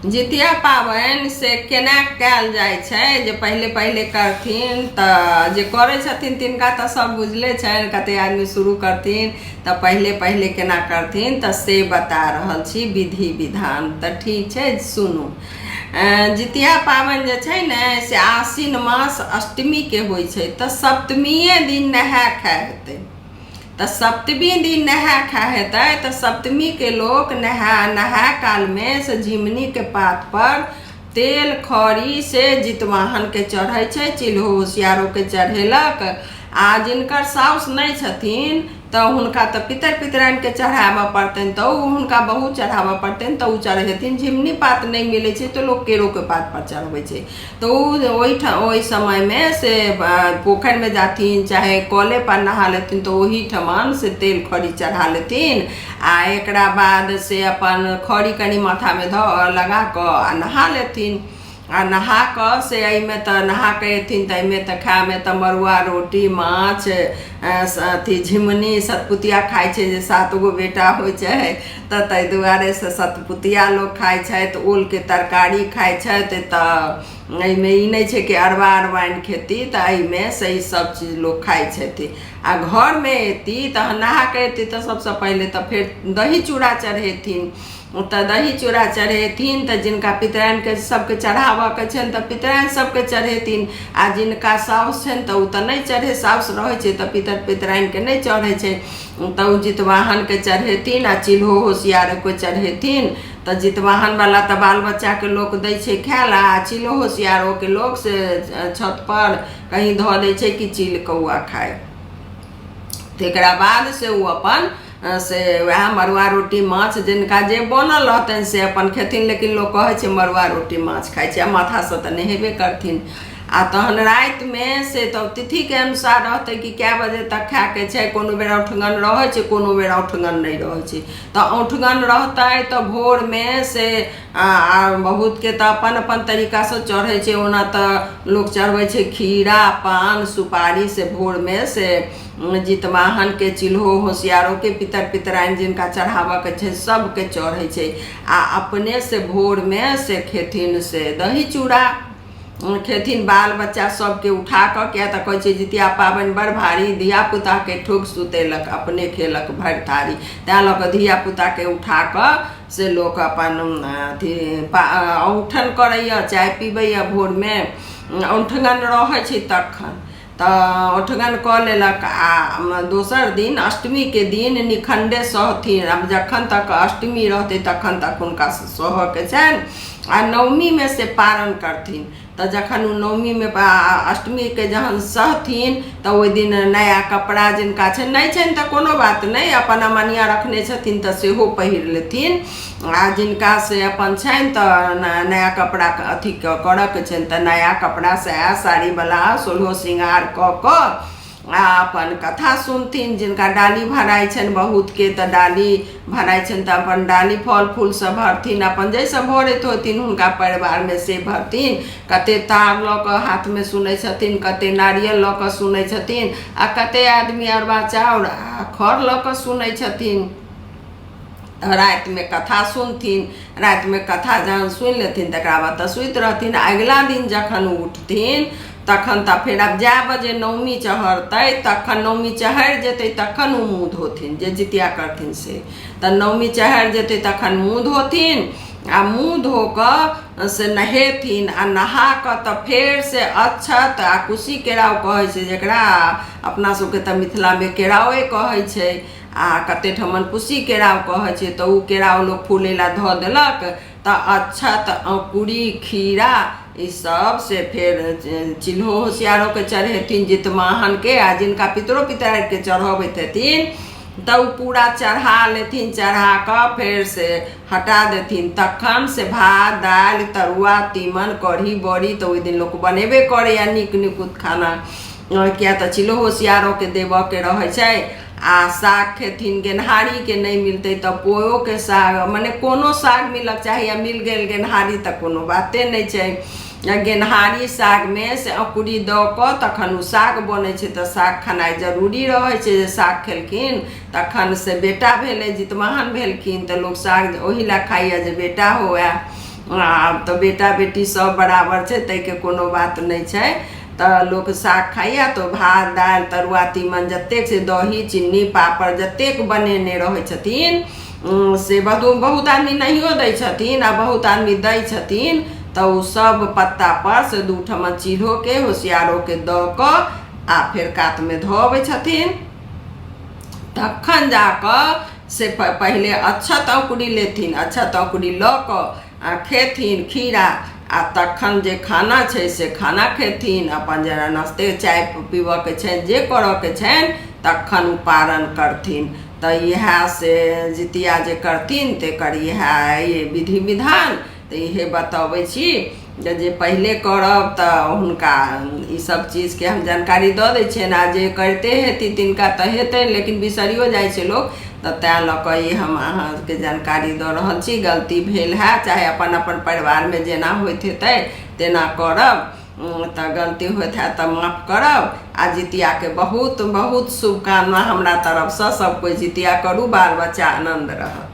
जितिया पाबनि से केना कयल जाइ छै जे पहिले पहिले करथिन तऽ जे करै छथिन तिनका तऽ सब बुझले छनि कते आदमी शुरू करथिन तऽ पहिले पहिले केना करथिन तऽ से बता रहल छी विधि विधान तऽ ठीक छै सुनू जितिया पाबनि जे छै ने से आश्विन मास अष्टमीके होइ छै तऽ सप्तमीये दिन नहाय खाय हेतै तऽ सप्तमी दिन नहाय खाय हेतै तऽ सप्तमीके लोक नहा नहाय कालमे से झिमनीके पातपर तेल खरी से जितवाहनके चढ़ै छै चिल्हो होशियारोके चढ़ेलक आ जिनकर साउस नहि छथिन तऽ हुनका तऽ पितर पितराइनके चढ़ाबऽ पड़तनि तऽ ओ हुनका बहुत चढ़ाबऽ पड़तनि तऽ ओ चढ़ेथिन झिमनी पात नहि मिलै छै तऽ लोक केरोके पातपर चढ़बै छै तऽ ओ ओहिठाम ओहि समयमे से पोखरिमे जाथिन चाहे कलेपर नहा लेथिन तऽ ओहिठमन से तेल खरी चढ़ा लेथिन आ एकरा बाद से अपन खरी कनि माथामे धऽ लगा कऽ आ नहा लेथिन आ नहा कऽ से एहिमे तऽ नहा कऽ अयथिन तऽ एहिमे तऽ खायमे तऽ मड़ुआ रोटी माछ अथी झिङ्गुनी सतपुतिया खाइ छै जे सात गो बेटा होइ छै तऽ ताहि दुआरे से सतपुतिया लोक खाइ छथि ओलके तरकारी खाइ छथि तऽ एहिमे ई नहि छै कि अरबा अरबाइन खेती तऽ एहिमे से ई सब चीज लोक खाइ छथि आ घरमे अयती तऽ नहा कऽ अयती तऽ सबसँ पहिले तऽ फेर दही चूड़ा चढ़ेथिन ओतऽ दही चूड़ा चढ़ेथिन तऽ जिनका पितराइनके सबके चढ़ाबऽके छनि तऽ पितराइन सबके चढ़ेथिन आ जिनका साउस छनि तऽ ओ तऽ नहि चढ़े साउस रहै छै तऽ पितर पितराइनके नहि चढ़ै छै तऽ ओ जितवाहनके चढ़ेथिन आ चिल्हो होशियारके चढ़ेथिन तऽ जितवाहनवला तऽ बाल बच्चाके लोक दै छै खाय लए आ चिल्हो होशियारोके लोक से छतपर कहीँ धऽ दै छै कि चील कौआ खाय तकरा बाद से ओ अपन से वएह मड़ुआ रोटी माछ जिनका जे बनल रहतनि से अपन खेथिन लेकिन लोक कहै छै मड़ुआ रोटी माछ खाइ छै आ माथासँ तऽ नहेबे करथिन आ तहन रातिमे से तब तिथिके अनुसार रहतै कि कए बजे तक खायके छै कोनो बेर औठगन रहै छै कोनो बेर औठगन नहि रहै छै तऽ औठगन रहतै तऽ भोरमे से आ बहुतके तऽ अपन अपन तरीकासँ चढ़ै छै ओना तऽ लोक चढ़बै छै खीरा पान सुपारी से भोरमे से जितवाहनके चिल्हो होशियारोके पितर पितराइन जिनका चढ़ाबऽके छै सबके चढ़ै छै आ अपने से भोरमे से खेथिन से दही चूड़ा खेथिन बाल बच्चा सबके उठा कऽ किया तऽ कहै छै जितिया पाबनि बड़ भारी धियापुताके ठोकि सुतेलक अपने खेलक भरि थारी तैँ लऽ कऽ धियापुताके उठा कऽ से लोक अपन अथी औँठन करैए चाय पीबैए भोरमे औँठगन रहै छै तखन तऽ औँठगन कऽ लेलक आ दोसर दिन अष्टमीके दिन निखण्डे सहथिन आब जखन तक अष्टमी रहतै तखन तक हुनका सहऽके छनि आ नवमीमे से पारण करथिन तऽ जखन ओ नवमीमे अष्टमीके जहन सहथिन तऽ ओहि दिन नया कपड़ा जिनका छनि नहि छनि तऽ कोनो बात नहि अपन अमनिया रखने छथिन तऽ सेहो पहिर लेथिन आ जिनका से अपन छनि तऽ नया कपड़ा अथी करऽके छनि तऽ नया कपड़ा साया साड़ीवला सोलहो श्रृंगार कऽ कऽ आ अपन कथा सुनथिन जिनका डाली भराइ छनि बहुतके तऽ डाली भराइ छनि तऽ अपन डाली फल फूलसँ भरथिन अपन जाहिसँ भरैत होथिन हुनका परिवारमे से भरथिन कते तार लऽ कऽ हाथमे सुनै छथिन कते नारियल लऽ कऽ सुनै छथिन आ कते आदमी अरबा चाउर आ खर लऽ कऽ सुनै छथिन रातिमे कथा सुनथिन रातिमे कथा जहन सुनि लेथिन तकरा बाद तऽ सुति रहथिन अगिला दिन जखन उठथिन तखन तऽ फेर आब जाए बजे नवमी चढ़तै तखन नवमी चढ़ि जेतै तखन ओ मुँह धोथिन जे जितिया करथिन से तऽ नवमी चढ़ि जेतै तखन मुँह धोथिन आ मुँह धो कऽ से नहेथिन आ नहा कऽ तऽ फेर से अक्षत आ कुशी केराउ कहै छै जकरा अपना सबके तऽ मिथिलामे केराउए कहै छै आ कते ठमन कुशी केराउ कहै छै तऽ ओ केराउ लोक फूलै लए धऽ देलक तऽ अक्षत अँकुरी खीरा ई सब से फेर चिल्हो होशियारोके चढ़ेथिन जितवाहनके आ जिनका पितरो पितराइके चढ़बैत हेथिन तऽ ओ पूरा चढ़ा लेथिन चढ़ा कऽ फेर से हटा देथिन तखन से भात दालि तरुआ तीमन कढ़ी बड़ी तऽ ओहि दिन लोक बनेबे करैए नीक निकुत खाना किया तऽ चिल्हो होशियारोके देबऽके रहै छै आ साग खेथिन गेनहारीके नहि मिलतै तऽ पोओके साग मने कोनो साग मिलक चाही आ मिल गेल गेनहारी तऽ कोनो बाते नहि छै आ गेनहारी सागमे से अकुरी दऽ कऽ तखन ओ साग बनै छै तऽ साग खेनाइ जरूरी रहै छै जे साग खेलखिन तखन से बेटा भेलै जितवाहन भेलखिन तऽ लोक साग ओहि लए खाइए जे बेटा हुए। आब तऽ बेटा बेटी सब बराबर छै, ताहिके कोनो बात नहि छै। तऽ लोक साग खाइए तऽ भात दालि तरुआ तीमन जतेक छै, दही चिन्नी पापड़ जतेक बनेने रहै छथिन से बहुत बहुत आदमी नहियो दै छथिन आ बहुत आदमी दै छथिन। तऽ ओ सब पत्तापर से दू ठमा चिल्होके होशियारोके दऽ कऽ आ फेर कातमे धऽ अबै छथिन। तखन जा कऽ से पहिले अच्छत औकुरी लेथिन, अच्छत औकुरी लऽ कऽ आ खेथिन खीरा, आ तखन जे खाना छै से खाना खेथिन, अपन जेना नाश्ते चाय पीबऽके छनि, जे करऽके छनि, तखन ओ पारण करथिन। तऽ इएह से जितिया जे करथिन तेकर इएह विधि विधान। तऽ इहे बतबै छी जे पहिले करब तऽ हुनका ईसब चीजके हम जानकारी दऽ दै छिअनि, आओर जे करिते हेथिन तिनका तऽ हेतनि, लेकिन बिसरिओ जाइ छै लोक, तऽ तेँ लऽ कऽ ई हम अहाँके जानकारी दऽ रहल छी। गलती भेल हैत, चाहे अपन अपन परिवारमे जेना होइत हेतै तेना करब, तऽ गलती होइत हैत तऽ माफ करब। आ जितियाके बहुत बहुत शुभकामना हमरा तरफसँ। सब कोइ जितिया करू, बाल बच्चा आनन्द रहत।